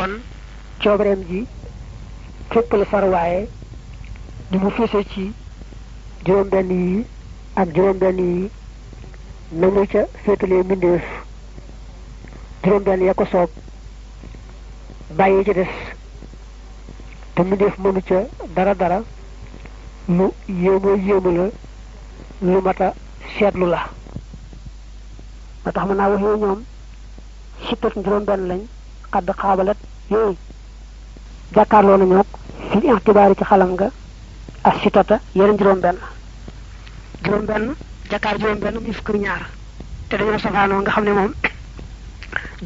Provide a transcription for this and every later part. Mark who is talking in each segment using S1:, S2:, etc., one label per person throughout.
S1: kon coobareem ji fépp la far waaye di mu fese ci juróom-benn yi ak juróom-benn yi na mu ca féetalee mbindeef juróom-benn ya ko soob bàyyi ci des te mbindeef mënu ca dara lu yéemu la lu mata seetlu la ba tax mën naa wax yooyu ñoom sittat juróom-benn lañ xadd xaabalat yooyu jàkkaarloo nañu ak fil i'tibaari ci xalam nga ak sittata yeneen juróom-benn jàkkaar juróom-benn muy fukk ñaar te dañoo safaanoo nga xam ne moom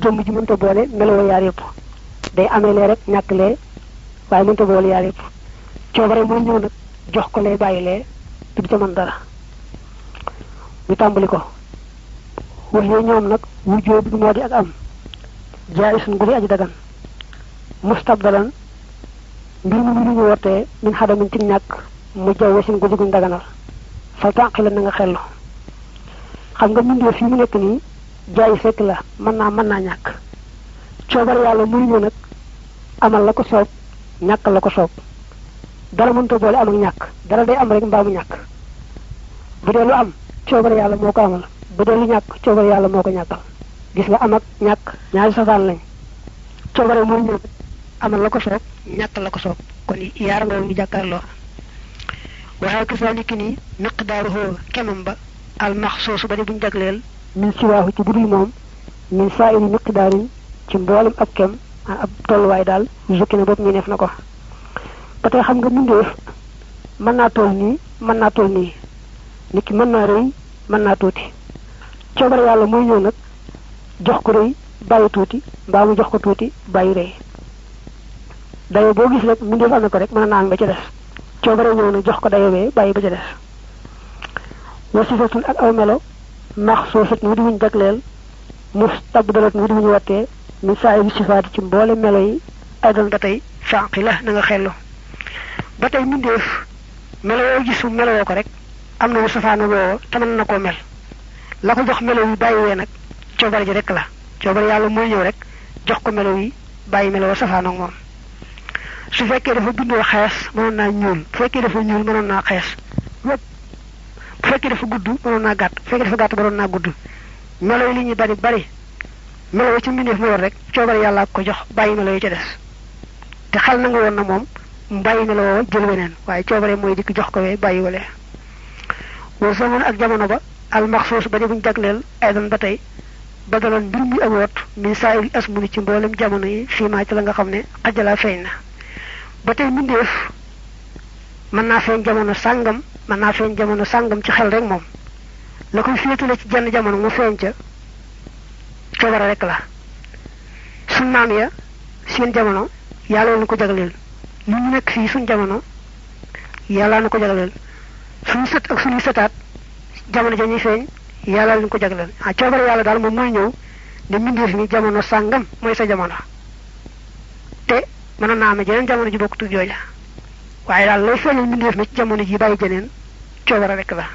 S1: jëmm ji mënta boole meloo yaar yëpp day amee lee rek ñàkk lee waaye mënta boole yaar yëpp coobare mooy ñëw nag jox ko lee bàyyi lee du ca mën dara ñu tàmbali ko wax yooyu ñoom nag wujjoo bi moo di ak am jaayisun gu di aji dagan mustabdalan mbir mu lu ñu wootee min xadamin ci ñàkk mu jawwe sin gu di guñ daganal fal tànqi la na nga xellu xam nga mbindee fii mu nekk nii jaay fekk la mën naa ñàkk coobar yàlla muy ñëw nag amal la ko soob ñàkkal la ko soob dara mënta boole am ak ñàkk dara day am rek mbaa mu ñàkk bu dee lu am coobar yàlla moo ko amal bu dee lu ñàkk coobar yàlla moo ko ñàkkal gis nga am ak ñàkk ñaari safaan lañ coobare muy ñëw amal la ko soob ñàkkal la ko soob kon yaar nga ñu jàkkaarloo waaye kasaalika ni miqdaaruhu kemam ba al maxsuus ba di buñ jagleel min siwaahu ci budul moom min saa'iri miqdaarin ci mboolem ab kem ab tolluwaay daal jukki na bopp ñu neef na ko ba tey xam nga mbindeef mën naa toll nii mën naa toll nii nit ki mën naa rëy mën naa tuuti coobare yàlla mooy ñëw nag jox ko rëy bàyyi tuuti mbaa mu jox ko tuuti bàyyi rëy dayo boo gis rek mbindeef am na ko rek mën naa am ba ca des coobare ñëw nag jox ko dayo bee bàyyi ba ca des wa sifatun ak aw melo maxsuusat mu di wuñ jagleel mustabdalat mu di wuñu wattee min saa'iri sifaati ci mboole melo yi ay doon ba tey fànqi la na nga xellu ba tey mbindeef melo yoo gisu meloo ko rek am na mu safaana woowa te mën na koo mel la ko jox melo yi bàyyiwee nag coobare ji rek la coobare yàlla mooy ñëw rek jox ko melo yi bàyyi melo safaanoog moom su fekkee dafa bindoo xees mënoon naa ñuul bu fekkee dafa ñuul mënoon naa xees bu fekkee dafa gudd mënoon naa gàtt bu fekkee dafa gàtt mënoon naa gudd melo yi li ñuy bari melo yi ci mbindeef mu yor rek coobare yàlla ko jox bàyyi melo yi ca des te xel na nga woon na moom mu bàyyi melo woo jël weneen waaye coobare mooy dikk jox ko wee bàyyi wale wa zaman ak jamono ba al maxsuus ba di buñ jagleel ay doon ba tey badaloon mbir muy amoot min saa'il asmuni ci mboolem jamono yi fii maa ci la nga xam ne xajalaa feeñ na ba tey mbindeef mën naa feeñ jamono sàngam mën naa feeñ jamono sàngam ci xel rek moom la koy féetale ci jenn jamono mu feeñ ca coobare rek la suñ maam ya seen jamono yàlla na ko jagleel li ñu nekk fii suñ jamono yàlla na ko jagleel suñu sët ak suñu sëtaat jamono ja ñuy feeñ yàlla na ko jagleel coobare yàlla daal moom mooy ñëw ne mbindeef mi jamono sàngam mooy sa jamono te mën naa am jeneen jamono ji bokkut ak jooja waaye daal lay feeñal mbindeef mi ci jamono ji bàyyi jeneen coobare rek la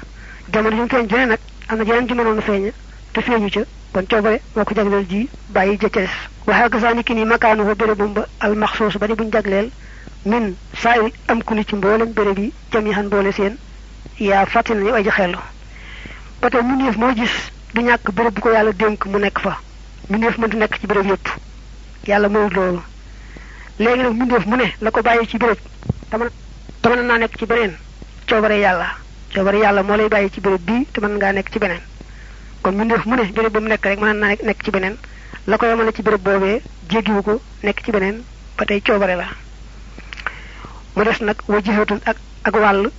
S1: jamono ji mu feeñ jeneen nag am na jeneen ji mënoon a feeñ te feeñu ca kon coobare moo ko jagleel ji bàyyi ja ca des waxee ko sax ni ki ni makaanu fa bérébum ba al maxsuus ba di buñ jagleel min saa il am ku ni ci mboolem béréb yi jam yi xan boole seen yaa fàttali nañu ay ji xellu ba tey mbindeef moo gis du ñàkk béréb bu ko yàlla dénk mu nekk fa mbindeef mëntu nekk ci béréb yëpp yàlla mayut loolu léegi nag mbindeef mu ne la ko bàyyi ci béréb te mën naa nekk ci beneen coobare yàlla moo lay bàyyi ci béréb bii te mën ngaa nekk ci beneen kon mbindeef mu ne béréb ba mu nekk rek mën naa nekk ci beneen la ko yemale ci béréb boobee jéggiwu ko nekk ci beneen ba tey coobare la mu des nag wa jihatun ak wàll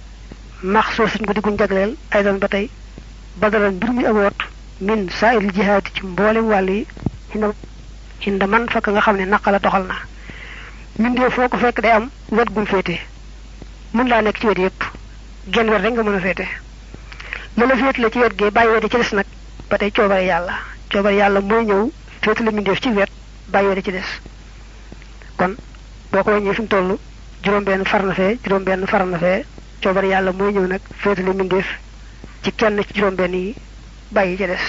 S1: maxsuusin ko digguñ jagleel ay doon ba tey badalan mbir muy amoot min saa'il jihaati ci mboolem wàll yi hinda man fakk nga xam ne naqala doxal na mbindeef foo ko fekk day am wet gum féete mën laa nekk ci wet yëpp genn wet rek nga mën a féete la féete la ci wet gee bàyyi wet ci des nag ba tey coobare yàlla mooy ñëw féete la mbindeef ci wet bàyyi wet ci des kon boo ko wàññee fi mu toll juróom-benn far na fee coobare yàlla mooy ñëw nag féete la mbindeef ci kenn ci juróom-benn yi bàyyi ca des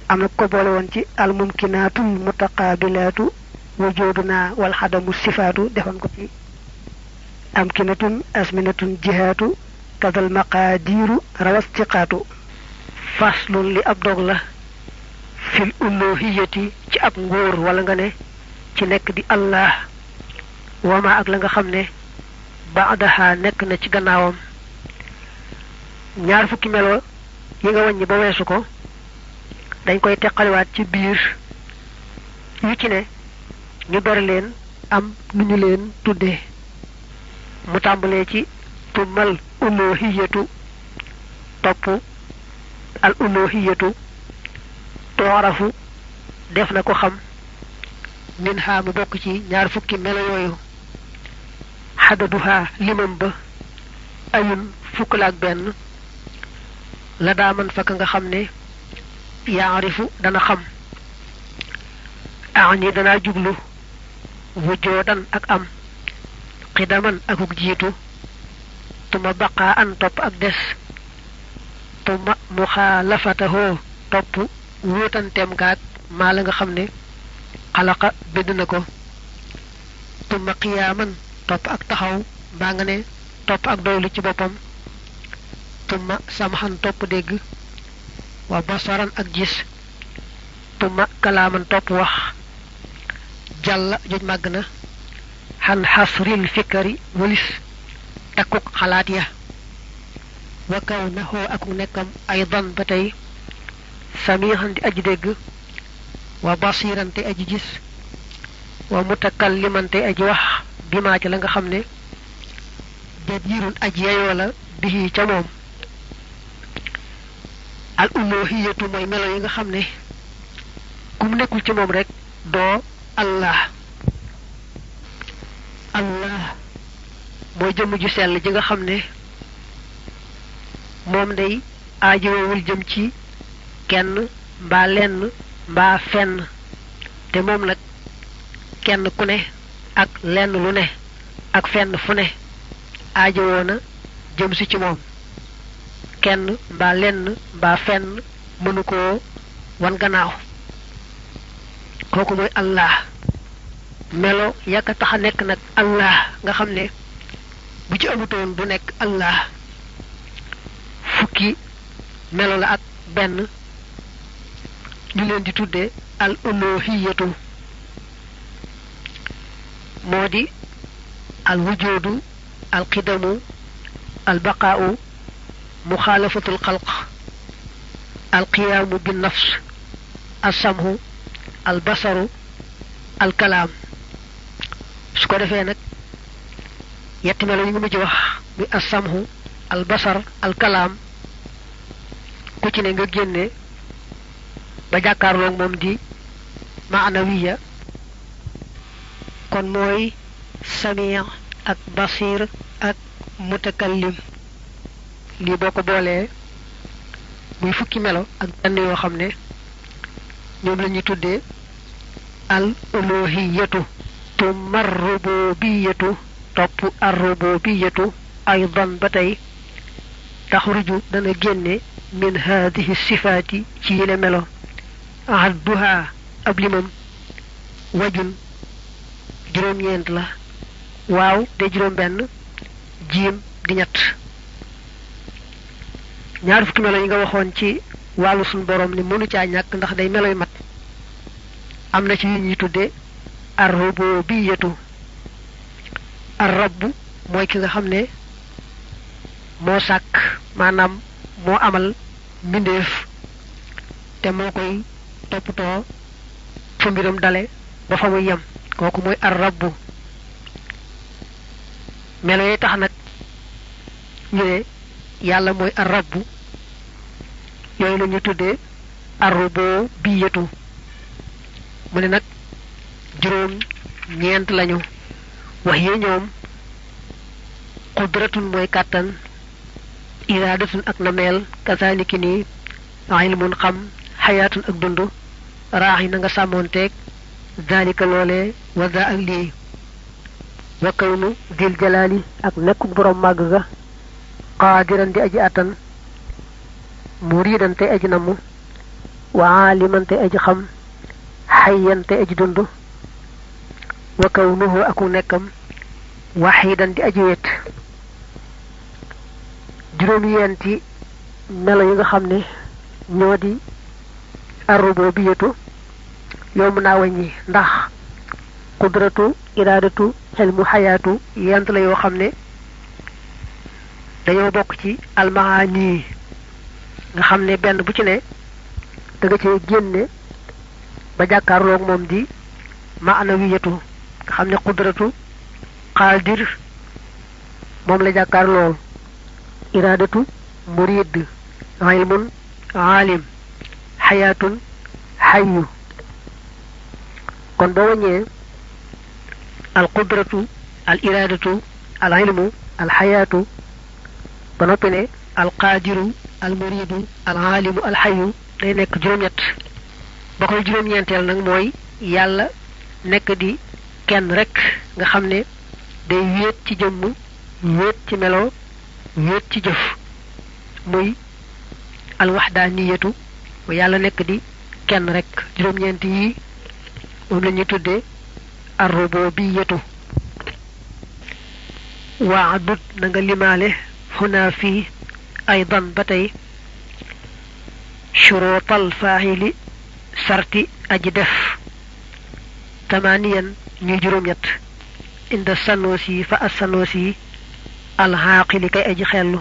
S1: am na ko boole woon ci al mumkinaatul mutaqaabilaatu wujuduna wal hadamu sifatu defan ko ci amkinatun asminatun jihatu kadal maqadiru rawastiqatu faslun li ab dog la fil uluhiyati ci ab nguur wala nga ne ci nekk di allah wama ak la nga xam ne baadaha nekk na ci gannaawam ñaar fukki melo yi nga wàññi ba weesu ko dañ koy teqaliwaat ci biir yu ci ne ñu bari leen am nu ñu leen tuddee mu tàmbalee ci tumal uluhiyatu topp al uluhiyatu torafu def na ko xam min ha mu bokk ci ñaar fukki melo yooyu hadaduha limam ba ayun fukk la ak benn la daaman fa nga xam ne yaarifu dana xam aani dana jublu wujoodan ak am qidaman akuk jiitu tuma baqa an topp ak des tuma muxaalafatahu topp wuutanteem gaag maa la nga xam ne xalaqa bind na ko tuma qiyaaman topp ak taxaw mbaa nga ne topp ak doylu ci boppam tuma samxan topp dégg wa basaran ak gis tuma kalaaman topp wax jàlla joj màgg na xan xasril fikari walis takkuk xalaat ya wa kaw na xoo akuk nekkam aydan ba tey samihan di aji dégg wa basiran te aji gis wa mutakalliman te aji wax bi maa ci la nga xam ne jadirun aji yeyoo la bihi ca moom al uluhiyatu mooy melo yi nga xam ne kum nekkul ci moom rek doo allah allah mooy jëmm ju sell ji nga xam ne moom day aajowul jëm ci kenn mbaa lenn mbaa fenn te moom nag kenn ku ne ak lenn lu ne ak fenn fu ne aajowoo na jëm si ci moom kenn mbaa lenn mbaa fenn mënu koo wan gannaaw kooku mooy allah melo yàkka tax a nekk nag allah nga xam ne bu ci amutoon du nekk allah fukki melo la ak benn ñu leen di tudde al uluhiyatu moo di al wujudu al qidamu al baqaa'u muxaalafatul xalq al qiyaamu bin nafs al samhu al basaru al kalaam su ko defee nag yetti melo yi nga mujj wax muy al samhu al basar al kalaam ku ci ne nga génne ba jàkkaarloog moom di maanawiya kon mooy samia ak basir ak mutakallim lii boo ko boolee muy fukki melo ak benn yoo xam ne ñoom la ñuy tuddee al uluhiyatu tumma rububiyatu topp ar rububiyatu aydan ba tey taxruju dana génne min haadihi sifaati ci yile melo adduha ab limam wajun juróom-ñeent la waaw de juróom benn jiim di ñett ñaar fukki melo yi nga waxoon ci wàllu suñ borom ni mënu caa ñàkk ndax day meloy mat am na ci yi ñuy tudde ar-rububiyatu ar-rabb mooy ki nga xam ne moo sàkk maanaam moo amal mbindeef te moo koy toppatoo fa mbiram dale ba fa muy yem kooku mooy ar-rabb melo yi tax nag ñu ne yàlla mooy ar-rabb yooyu la ñu tuddee ar-rububiyatu mu ne nag juróom ñeent lañu wax yi ñoom qudratun mooy kàttan iraadatun ak nameel kazaliki nii ilmun xam xayaatun ak dund raaxi na nga sàmmoonteeg zalika loolee wa za ak lii wa kawnu dil jalaali ak nekkuk borom màgg ga qaadiran di aji attan muridan te aji namm wa aaliman te aji xam xayyan te aji dund wa kawnuhu aku nekkam wahidan di aji wet juróom yenti melo yi nga xam ne ñoo di ar-rububiyyatu yomb naa wàññi ndax qudratu iradatu xelmu xayaatu yent la yoo xam ne dañoo bokk ci almaani nga xam ne benn bu ci ne da nga cee génne ba jàkkaarloog moom di maanawiyatu nga xam ne qudratu qaadir moom la jàkkaarlool iradatu murid ilmun aalim xayaatun xayyu kon boo wàññee al qudratu al iradatu al ilmu al xayaatu ba noppi ne al qaadiru al muridu al aalimu al xayyu day nekk juróom-ñett ba koy juróom-ñeenteel nag mooy yàlla nekk di kenn rek nga xam ne day wéet ci jëmm wéet ci melo wéet ci jëf muy al waxdaaniyatu wa yàlla nekk di kenn rek juróom-ñeent yi moom la ñuy tuddee ar-rububiyyatu waadut na nga limaale xunaa fii aydan ba tey shuruutal faa'ili sarti aji def tamaaniyan ñuy juróom-ñett inda Sanusi fa as-Sanusi al-Aaqili kay aji xellu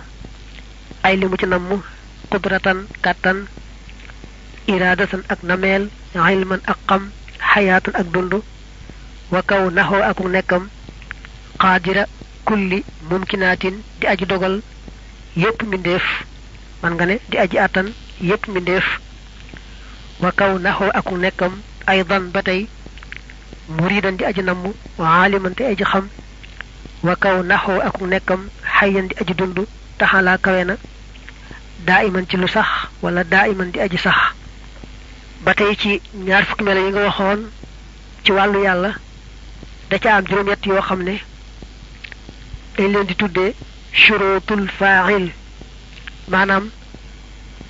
S1: ay li mu ci namm qudratan kàttan iraadatan ak nameel ilman ak xam xayaatan ak dund wa kaw naxoo aku nekkam qaadira kulli mumkinaatin di aji dogal yépp mbindeef man nga ne di aji àttan yépp mbindeef wa kaw naxoo aku nekkam aydan ba tey muridan di aji namm aaliman te aji xam wa kaw naxoo aku nekkam xayyan di aji dund taxalaa kawe na daa iman ci lu sax wala daa iman di aji sax ba tey ci ñaar fukki melo yi nga waxoon ci wàllu yàlla da ca am juróom-ñett yoo xam ne dañ leen di tuddee shurutul fa'il maanaam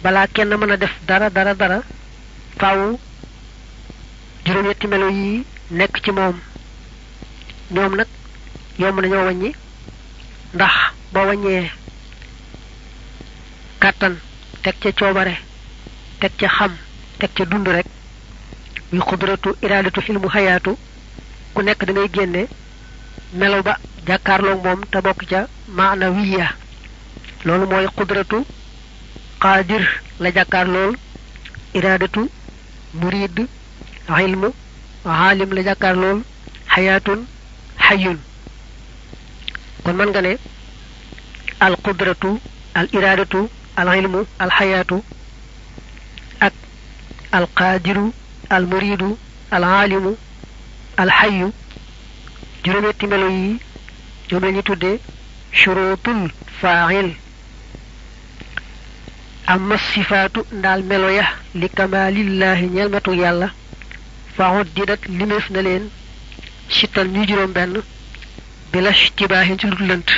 S1: balaa kenn mën a def dara faaw juróom-ñetti melo yi nekk ci moom ñoom nag yomb nañoo wàññi ndax boo wàññee kàttan teg ca coobare teg ca xam teg ca dund rek muy xudratu iradatu xilmu xayaatu ku nekk da ngay génne melo ba jàkkaarloog moom te bokk ca maanawiya loolu mooy xudratu qaadir la jàkkaarlool iradatu murid ilmu aalim la jàkkaarlool xayaatun xayun kon mën nga ne al qudratu al iradatu al ilmu al xayaatu ak al qaadiru al muridu al aalimu al xayu juróom-ñetti melo yi ñoom la ñuy tuddee shurutul faa'il amma sifaatu ndaal melo ya li kamalillahi ñeel matu yàlla fa uddidat limeef na leen sittan ñuy juróom benn bila ishtibaahin ci lu lënt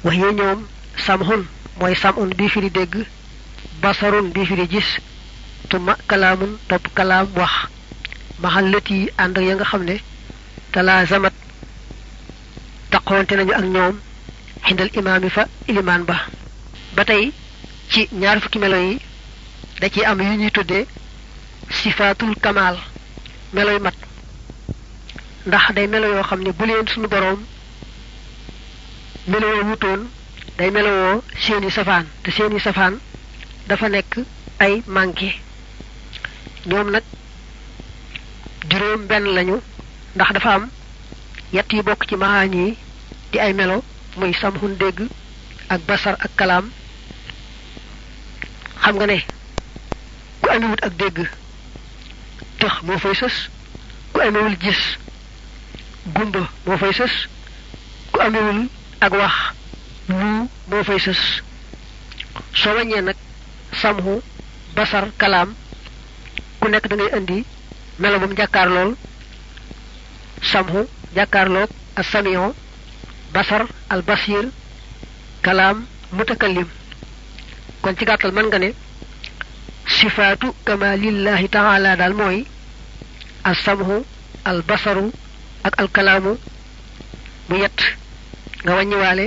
S1: wax yee ñoom samhun mooy samhun bii firi dégg basarun bii firi gis tuma kalaamun topp kalaam wax maxal lët yi ànd ya nga xam ne talaazamat taqoonte nañu ak ñoom xindal imaami fa ilimaan ba tey ci ñaar fukki melo yi da ci am yu ñuy tuddee sifaatul kamaal meloy mat ndax day melo yoo xam ne bu leen suñu boroom melowoo wutoon day melowoo seeni safaan te seeni safaan dafa nekk ay manqué ñoom nag juróom benn lañu ndax dafa am yett yi bokk ci maxaañ yi di ay melo muy samhun dégg ak basar ak kalaam xam nga ne ku amewut ak dégg tëx moo fay sës ku amewul gis gumba moo fay sës ku amewul ak wax lu moo fay sës soo wàññee nag samhu basar kalaam ku nekk da ngay indi melo ba mu jàkkaar lool samhu jàkkaarloog as-sami'u basar al basir kalaam mutakallim kon ci gàttal mën nga ne sifaatu kamalillahi taala daal mooy as-sam'u al basaru ak alkalaamu bu yett nga wàññiwaale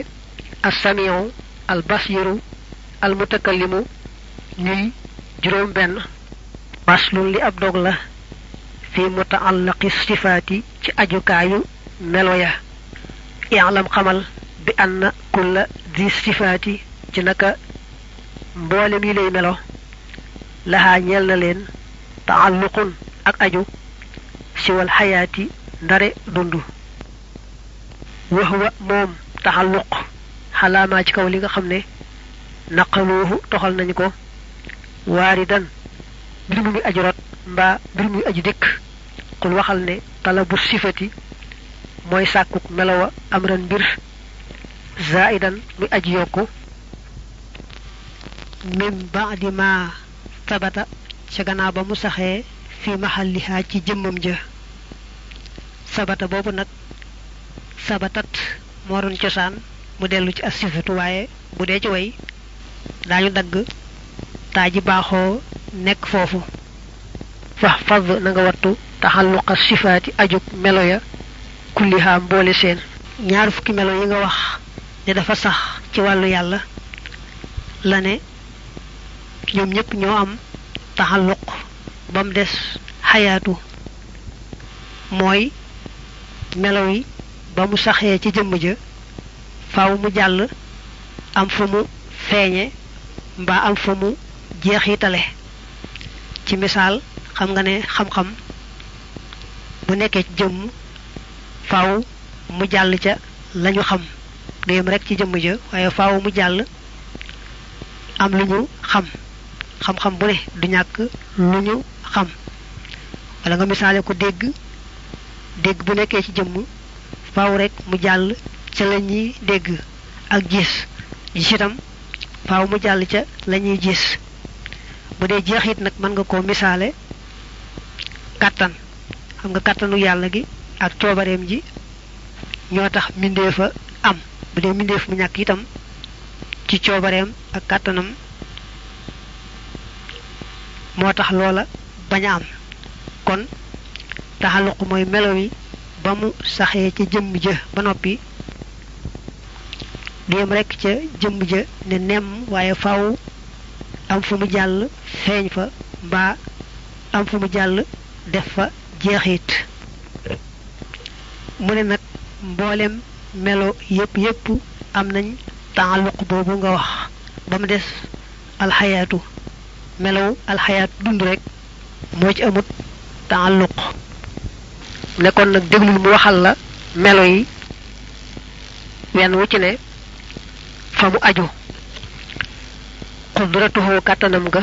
S1: as-sami'u al-basiru al-mutakallimu ñuy juróom benn faslun li ab dog la fi mutaallaqi sifaati ci ajukaayu melo ya i'lam xamal bi anna kulla di sifaati ci naka mboolem yi lay melo lahaa ñeel na leen taalluqun ak aju siwal xayaati ndare dundu wa huwa moom taalluq xalaamaa ci kaw li nga xam ne naqaluuhu toxal nañu ko waaridan mbir mu muy aju rot mbaa mbir muy aju dikk xul waxal ne talabu sifati mooy sàkkuk melowa amran mbir zaidan muy aji yokku min ba'di ma tabata ca gannaaw ba mu saxee fi mahalliha ci jëmmam ja sabata boobu nag sabatat moo doon cosaan mu dellu ci as-sifatu waaye bu dee ci way daañu dagg taa ji baaxoo nekk foofu fahfaz na nga wattu taxalluqa sifaati ajuk melo ya kulliha mboole seen ñaar fukki melo yi nga wax ne dafa sax ci wàllu yàlla la ne ñoom ñëpp ñoo am taxalluq ba mu des xayaatu mooy melo yi ba mu saxee ci jëmm ja faaw mu jàll am fu mu feeñe mbaa am fu mu jeexitale ci misaal xam nga ne xam-xam bu nekkee ci jëmm faaw mu jàll ca lañu xam du yem rek ci jëmm ja waaye faaw mu jàll am lu ñu xam xam-xam bu ne du ñàkk lu ñu xam wala nga misaale ko dégg bu nekkee ci jëmm faaw rek mu jàll ca la ñuy dégg ak gis itam faaw mu jàll ca la ñuy gis bu dee jeexit nag mën nga koo misaale kàttan xam nga kàttanu yàlla gi ak coobareem ji ñoo tax mbindeef a am bu dee mbindeef mu ñàkk itam ci coobareem ak kàttanam moo tax loola bañ a am kon taxalluq mooy melo yi ba mu saxee ca jëmm ja ba noppi du yem rekk ca jëmm ja ne nemm waaye faaw am fu mu jàll feeñ fa mbaa am fu mu jàll def fa jeexit mu ne nag mboolem melo yépp am nañ taalluq boobu nga wax ba mu des alxayaatu melow alxayaatu dund rek moo ci amut taalluq nekkoon nag déglul mu waxal la melo yi wenn wu ci ne fa mu aju qudratuhu kàttanam ga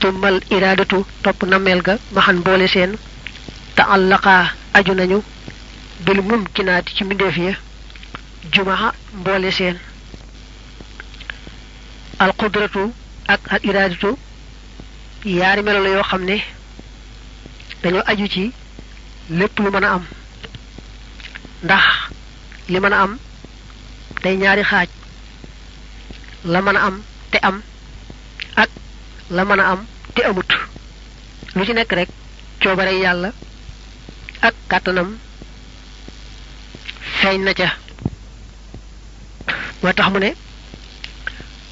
S1: tummal iraadatu topp nameel ga maxan boole seen taallaqa aju nañu bil mumkinaati ci mbindeef ya jumaa mboole seen al qudratu ak al iraadatu yaari melo la yoo xam ne dañoo aju ci lépp lu mën a am ndax li mën a am day ñaari xaaj la mën a am te am ak la mën a am te amut lu ci nekk rek coobare yàlla ak kàttanam feeñ na ca moo tax mu ne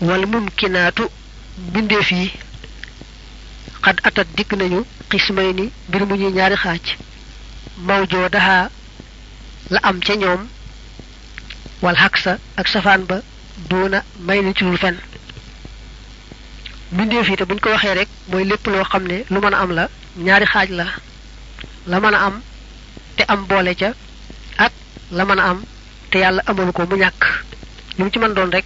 S1: wal mumkinaatu bindeef yi xad atat dikk nañu xismay ni mbir mu ñuy ñaari xaaj mawjoo daxaa la am ca ñoom wal xaksa ak safaan ba doona may na ci lul fen bindeef yi te buñ ko waxee rek mooy lépp loo xam ne lu mën a am la ñaari xaaj la mën a am te am boole ca ak la mën a am te yàlla amalu ko mu ñàkk lu mu ci mën doon rek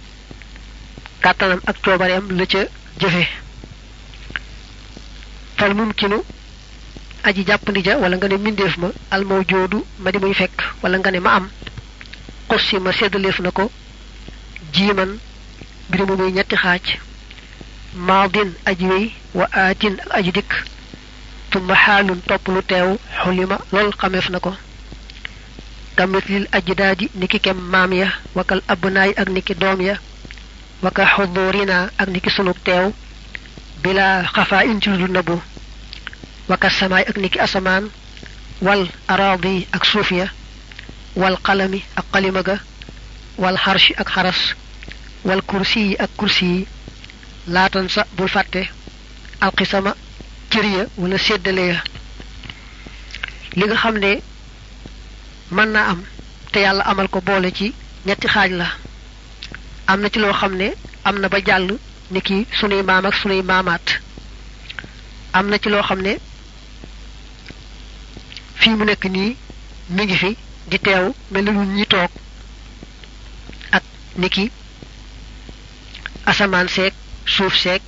S1: kàttanam ak coobareem la ca jëfe fal mumkinu aji jàppandi ja wala nga ne mbindeef ma almawjoodu ma di muy fekk wala nga ne ma am xussi ma seddaleef na ko jiiman mbir mu muy ñetti xaaj maadin aji wéy wa aatin ak aji dikk tumma xaalun topp lu teew xulima lool xameef na ko kamitlil ajdaadi niki kem maam ya wakal abnaay ak niki doom ya waka xudurina ak niki sunug teew bila xafaa in ci lu nëbbu waka samaay ak niki asamaan wal araadi ak suuf ya wal qalami ak qalima ga wal harshi ak haras wal kursi ak kursi laatan sa bul fàtte alqisama cëriya wala séddale ya li nga xam ne mën naa am te yàlla amal ko boole ci ñetti xaaj la am na ci loo xam ne am na ba jàll ni ki sunuy maam ak sunuy maamaat am na ci loo xam ne fii mu nekk nii mi ngi fi di teew mel ni ñi toog ak ni ki asamaan seeg suuf seeg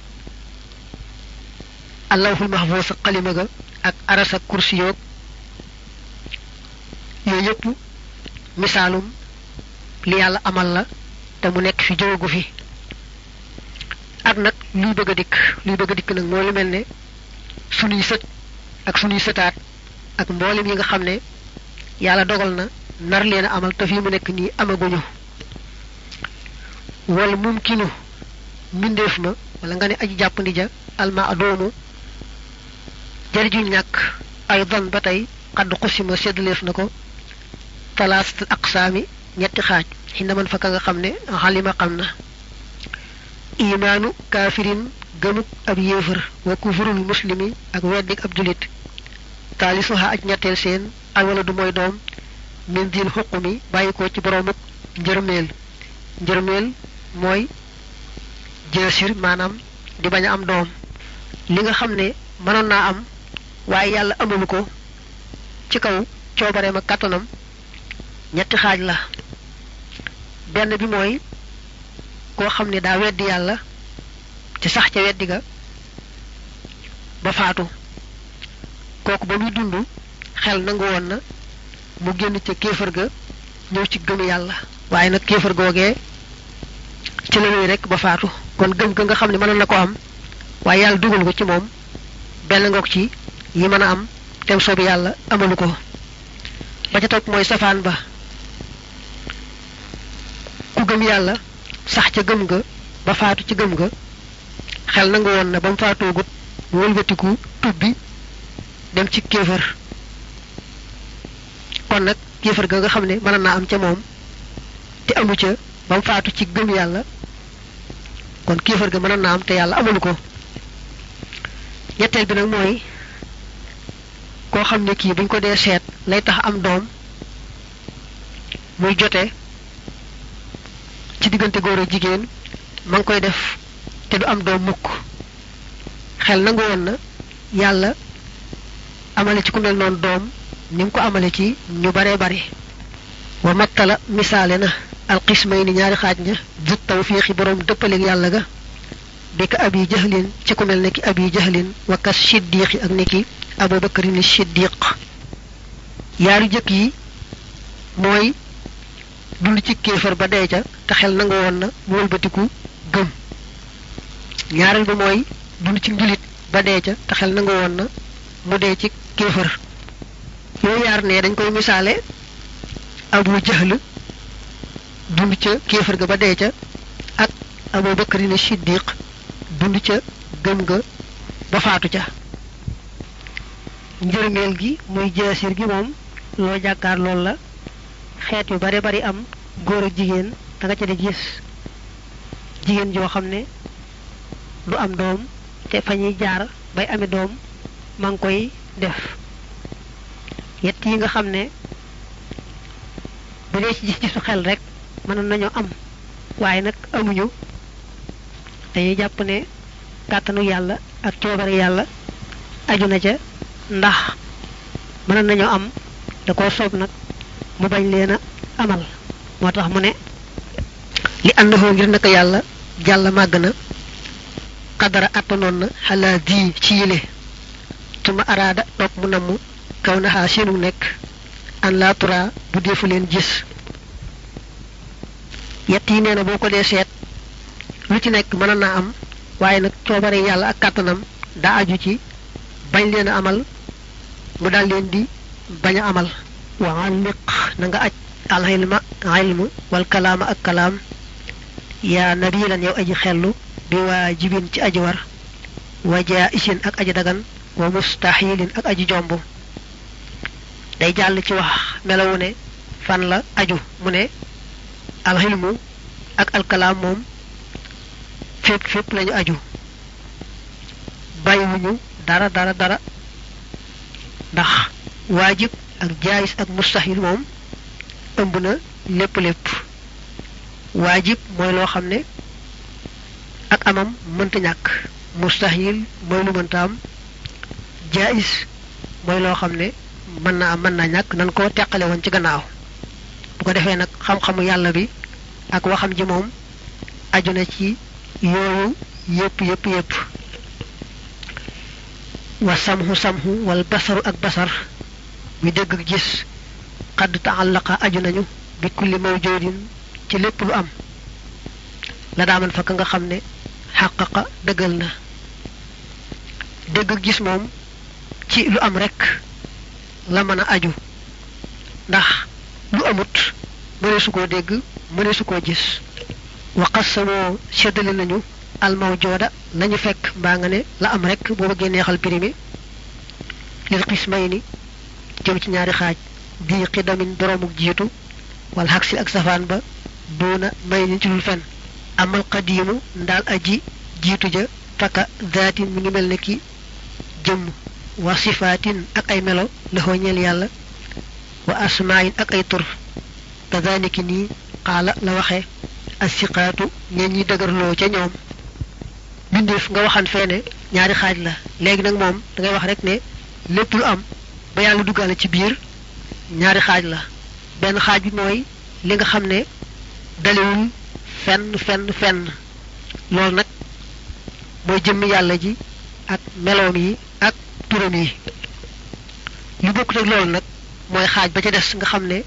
S1: allahul mahfuz ak xalima ga ak aras ak kursi yoog yooyu yëpp misaalum li yàlla amal la te mu nekk fi jógu fi ak nag luy bëgg a dikk nag moo lu mel ne sunuy sët ak sunuy sëtaat ak mboolem yi nga xam ne yàlla dogal na nar leen a amal te fii mu nekk nii amaguñu wal mumkinu mbindeef ma wala nga ne aji jàppandi ja alma adoomu jariñu ñàkk ay don ba tey xadd xusima séddaleef na ko talaasat aqsaami ñetti xaaj xinda man fa ka nga xam ne xalima xam na imaanu kaafirin gëmuk ab yéefar wa kufurul muslimi ak weddik ab julit taalisuha aj ñetteel seen alwala du mooy doom min dil xuqumi bàyyi ko ci boroomuk njërmeel mooy jeesir maanaam di bañ a am doom li nga xam ne mënoon naa am waaye yàlla amalu ko ci kaw coobareem ak kàttanam ñetti xaaj la benn bi mooy koo xam ne daa weddi yàlla ci sax ca weddi ga ba faatu kooku ba muy dund xel nangu woon na mu génn ca kéefër ga ñëw ci gëm yàlla waaye nag kéefër googee ci la ñuy rek ba faatu kon gëm ga nga xam ne mënoon na ko am waaye yàlla dugal ko ci moom benn ngoog ci yi mën a am tem soobi yàlla amalu ko ba ca topp mooy safaan ba ku gëm yàlla sax ca gëm ga ba faatu ci gëm ga xel nangu woon na ba mu faatoogut mu wëlbatiku tubbi dem ci kéefër kon nag kéefër ga nga xam ne mën naa am ca moom te amu ca ba mu faatu ci gëm yàlla kon kéefër ga mën naa am te yàlla amalu ko ñetteel bi nag mooy koo xam ne kii buñ ko dee seet lay tax am doom muy jote ci diggante góor ak jigéen ma ngi koy def te du am doom mukk xel nangu woon na yàlla amale ci ku mel noonu doom ni mu ko amale ci ñu baree bari wa mattala misaale na alxismay ni ñaari xaaj ña jut tawfiixi boroom dëppaleeg yàlla ga bi ka abi jahlin ci ku mel ne ki abi jahlin wa kas siddiqi ak ni ki abubakarin siddiq yaari jëkk yi mooy dund ci kéefar ba dee ca te xel nangu woon na mu wëlbatiku gëm ñaareel bi mooy dund ci njulit ba dee ca te xel nangu woon na mu dee ci kéefar yooyu yaar ne dañ koy misaale abu jahl dund ca kéefar ga ba dee ca ak abubakarin siddiq dund ca gëm ga ba faatu ca njërmeel gi muy jeesir gi moom loo jàkkaar lool la xeet yu bare bari am góor ak jigéen da nga ca di gis jigéen joo xam ne du am doom te fa ñuy jaar bay ami doom ma ngi koy def yett yi nga xam ne bu dee ci gis-gisu xel rek mënoon nañoo am waaye nag amuñu dañuy jàpp ne kàttanu yàlla ak coobare yàlla aju na ca ndax mënoon nañoo am da koo soob nag mu bañ leen a amal moo tax mu ne li àndafoo ngir naka yàlla jàll màgg na xadara attanoon na xalaa di ci yile tuma araada toog mu namm kaw naxaa seenu nekk an laa tura bu defu leen gis yett yi nee na boo ko dee seet lu ci nekk mën naa am waaye nag coobare yàlla ak kàttanam daa aju ci bañ leen a amal mu daal leen di bañ a amal waalliq na nga aj al ilmu wal kalaama ak kalaam yaa nabilan yow aji xellu bi waajibin ci aji war wa jaisin ak aji dagan wa mustahilin ak aji jomb day jàll ci wax melawu ne fan la aju mu ne al hilmu ak al kalam mom fépp lañu aju bayiwuñu dara ndax wajib ak jaayis ak mustahil mom ëmb na lépp wajib moy lo xamne ak amam mënta ñak mustahil moy lu mënta am jaayis moy lo xamne mën na ñak nan ko tekkale won ci gannaaw bu ko defé nak xam-xamu yalla bi ak waxam ji mom aju na ci yooyu yépp wa samhu wal basaru ak basar mi dégg ak gis qad ta'allaqa aju nañu bi kulli mawjudin ci lépp lu am la daaman fa nga xamne haqqaqa deugal na dégg ak gis mom ci lu am rek la mëna aju ndax lu amut mëne su ko dégg mëne su ko gis wa qasamu séddale nañu al mawjuda lañu fekk mbaa nga ne la am rek bo bëggee neexal primi lil qismayni jëm ci ñaari xaaj bi qidamin boromuk jiitu wal haksi ak safaan ba doona may ni ci lu fen amal qadimu ndal aji jiitu ja taka zaatin mi ngi melne ki jëm wa sifatin ak ay melo la ñeel yàlla wa asma'in ak ay tur kadhalika ni qala la waxe asiqatu ñi dëgërlo ca ñoom bindef nga waxan feene ñaari xaaj la légui nak mom da ngay wax rek ne lepp lu am ba yalla duggal ci biir ñaari xaaj la ben xaaj bi moy li nga xamne dalewul fenn lool nak moy jëm yalla ji ak melom yi ak turam yi lu bokku ak lool nak moy xaaj ba ca dess nga xamne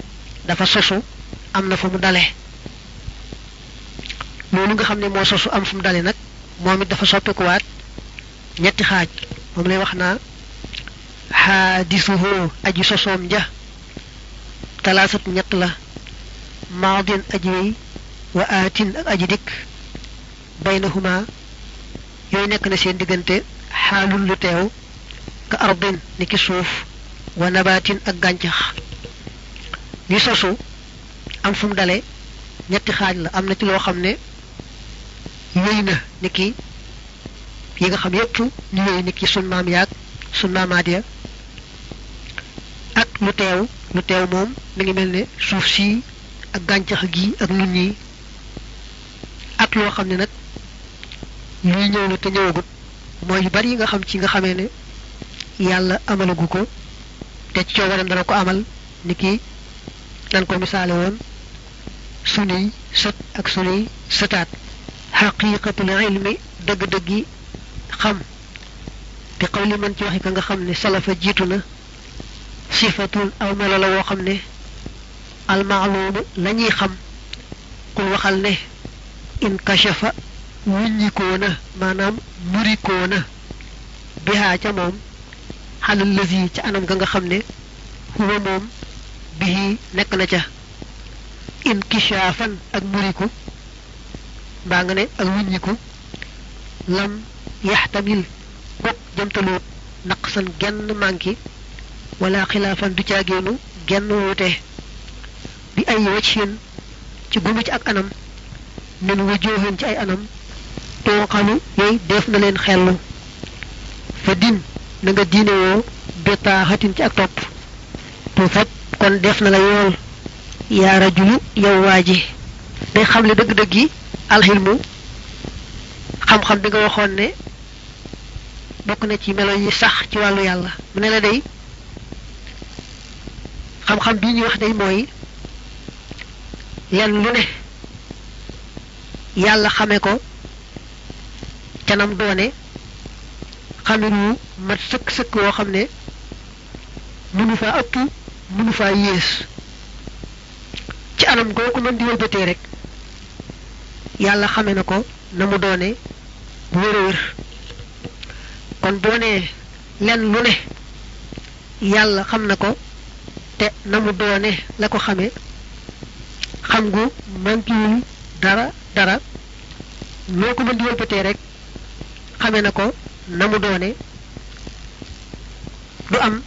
S1: dafa sosu amna fu mu dalé loolu nga xamne mo sosu am fu mu dalé nak momit dafa soppeku waat ñetti xaaj mom lay waxna hadithuhu aji sosom ja talasat ñett la maadin aji wa atin ak aji dik baynahuma yoy nek na seen digënté halul lu teew ka ardin niki suuf wa nabatin ak gantax ni sosu am fu mu dalé ñetti xaaj la amna ci lo xamne weyna niki yi nga xam yépp ñu wéy niki sun maam yaak sun maamaat ya ak lu teew moom mi ngi mel ne suuf si ak gàncax gi ak nit ñi ak loo xam ne nag luy ñëw la te ñëwagut mooy yu bari yi nga xam ci nga xamee ne yàlla amalagu ko te ci coobaram dana ko amal niki nan ko misaale woon sunuy sët ak sunuy sëtaat haqiqatul ilmi dëgg-dëggi xam bi qawli man ci waxi ka nga xam ne salafa jiitu na sifatun aw melo la woo xam ne al ma'lum lañuy xam kul waxal ne in kashafa wuññikoona maanaam murikoona bihaa ca moom xalal lësi ca anam ga nga xam ne huwa moom bihi nekk na ca in kishaafan ak muriku mbaa nga ne ak wuññiku lam yaxtamil bok jëmtaluut naqsan genn manki wala xilaafan du caageenu genn wuute bi ay wachin ci gumu ci ak anam min wujuhin ci ay anam tooxalu yoy def na leen xellu fa din na nga diine woo betaaxatin ci ak topp tu fab kon def na la yool yaa rajulu yow waaji day xamle dëgg-dëgg yi alxilmu xam-xam bi nga waxoon ne bokk na ci melo yi sax ci wàllu yàlla mu ne la day xam-xam bii ñuy wax day mooy lenn lu ne yàlla xame ko canam doone xaminu mat sëkk woo xam ne mënu faa ëpp mënu faa yées ci anam goo ko mën di wëlbatee rek yàlla xame na ko na mu doone bu wér kon boo nee lenn lu ne yàlla xam na ko te na mu doone la ko xame xam gu mankiwul dara loo ko mën di wëlbatee rek xame na ko na mu doone du am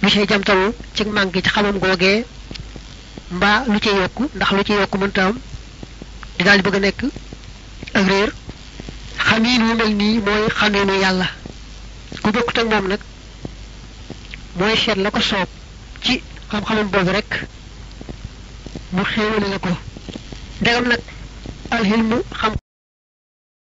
S1: lu ci jamtalu ci manki ci xamam googee mbaa lu ci yokku ndax lu ci yokku mënta am di daal bëgg nekk ak réer xamiin wu mel nii mooy xamiinu yàlla ku bokkut ak moom nag mooy seet la ko soob ci xam-xamam boobu rek mu xéewale la ko ndegam nag alxilmu xam